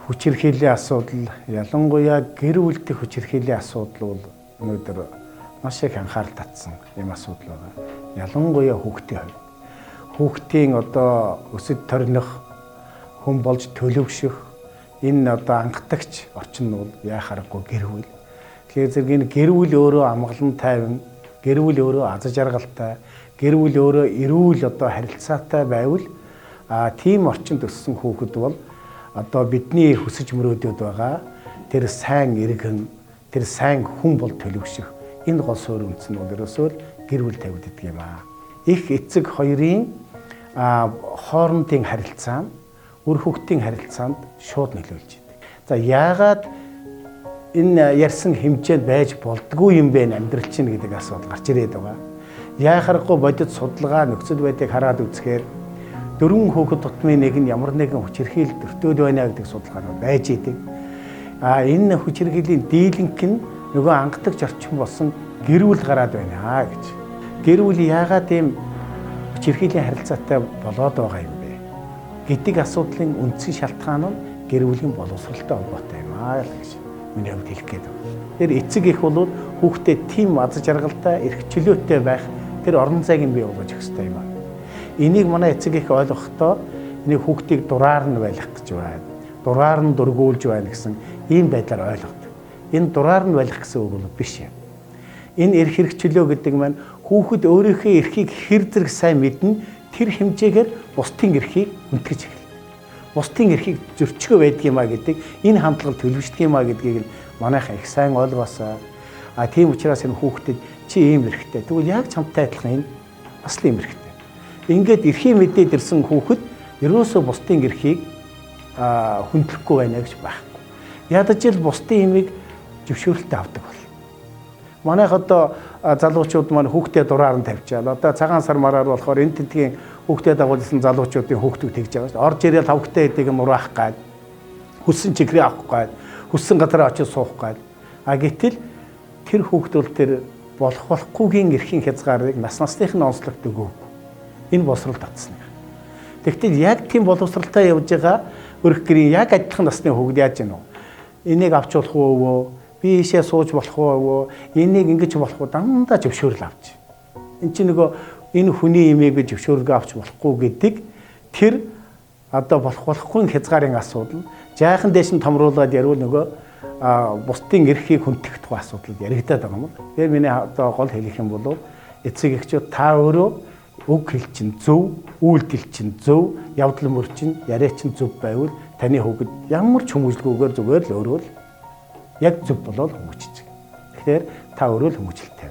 Хүчирхийллийн асуудал, ялангуяа гэр бүл дэх хүчирхийллийн асуудал бол өнөөдөр маш их анхаарал татсан юм асуудал байна. Ялангуяа хүүхдийн хувьд. Хүүхдийн одоо өсөд торних, хүн болж төлөвшөх энэ одоо анхдагч орчин нь бол яах аргагүй гэр бүл. Тэгэхээр зэрэг энэ гэр бүл өөрөө амгалан тайван, гэр бүл өөрөө аз жаргалтай, гэр бүл өөрөө эрүүл одоо харилцаатай байвал тийм орчинд өссөн хүүхэд бол одоо бидний хүсэж мөрөөдөд байгаа тэр сайн иргэн, тэр сайн хүн бол төлөвшөх энэ гол суурь үндэс нь бол ерөөсөө л гэр бүл тавигддаг юм аа. Их эцэг хоёрын хоорондын харилцаа нь үр хүүхдийн харилцаанд шууд нөлөөлж идэг. За яагаад энэ ярьсан хэмжээнд байж болдгүй юм бэ амьдрал чинь гэдэг асуудал гарч ирээд байгаа. Яахаргагүй бодит судалгаа нөхцөл байдлыг хараад үзэхээр 4 хүүхэд тутмын нэг нь ямар нэгэн хүчирхийлэл өртөөд байна гэдэг судалгаанууд байж идэг. А энэ хүчирхийллийн дийлэнх нь нөгөө ангадагч орчин болсон гэр бүл гараад байна гэж. Гэр бүл яагаад ийм хүчирхийллийн харилцаатай болоод байгаа юм бэ гэдэг асуудлын үндсэн шалтгаан нь гэр бүлийн боловсралтай холбоотой юм аа л гэж миний хувьд хэлэх гээд байна. Тэр эцэг их бол хүүхдэд тийм аз жаргалтай, эрх чөлөөтэй байх тэр орон зайг нь бий болгож өгөх ёстой юм аа. Энийг манай эцэг их ойлгохдоо энийг хүүхдийг дураар нь байлгах гэж байна. Дураар нь дургуулж байна гэсэн ийм байдлаар ойлгодог. Энэ дураар нь байлгах гэсэн үг бол биш юм. Энэ эрх хэрэгчлөө гэдэг маань хүүхэд өөрийнхөө эрхийг хэр зэрэг сайн мэднэ, тэр хэмжээгээр бусдын эрхийг хүндгэж эхэлнэ. Бусдын эрхийг зөрчгөө байдаг юм а гэдэг энэ хандлага төлөвшдөг юм а гэдгийг манайхан их сайн ойлгоосоо. А тийм учраас энэ хүүхдэд чи ийм эрхтэй. Тэгвэл яг чамтай адилхан энэ бас л ийм эрхтэй. Ингээд эрхийн мэдээд ирсэн хүүхэд ерөөсөө бусдын эрхийг хүндлэхгүй байна гэж байхгүй. Ядаж л бусдын имийг зөвшөөрөлтөй авдаг бол. Манайх одоо залуучууд маань хүүхдээ дураар нь тавьчаал. Одоо цагаан сар мараар болохоор энэ тентгийн хүүхдээ дагуулсан залуучуудын хүүхдүүд тэгж байгаа шүү. Орж ирэл тавхтай хэдийг нь нураах гад. Хүссэн чигрээ авах гад. Хүссэн газараа очиж суух гад. А гэтэл тэр хүүхд бол тэр болох болохгүйгийн эрхийн хязгаарыг нас насных нь онцлогт өгөөгүй. Энэ боловсрол татсан юм. Тэгтэл яг тийм боловсралтай явж байгаа өрх гэрийн яг адилхан насны хүүхд яаж гэнэ вэ? Энийг авч болох уу өвөө? Би ийшээ сууж болох уу өвөө? Энийг ингэж болох уу? Дандаа зөвшөөрөл авч. Энд чинь нөгөө энэ хүний имийг би зөвшөөрөлгөө авч болохгүй гэдэг тэр одоо болох болохгүй хязгаарын асуудал. Жаахан дээш нь томруулаад ярил нөгөө бусдын эрхийг хүндэтгэх тухай асуудал яригадаад байгаа юм. Тэгэхээр миний одоо гол хэлэх юм бол эцэг эхчүүд та өөрөө үг хэл чинь зөв, үйлдэл чинь зөв, явдал мөр чинь, яриа чинь зөв байвал таны хүүхэд ямар ч хүмүүжлгүйгээр зүгээр л өөрөө л яг зөв болоод хүмүүжиж. Тэгэхээр та өөрөө л хүмүүжилтэй.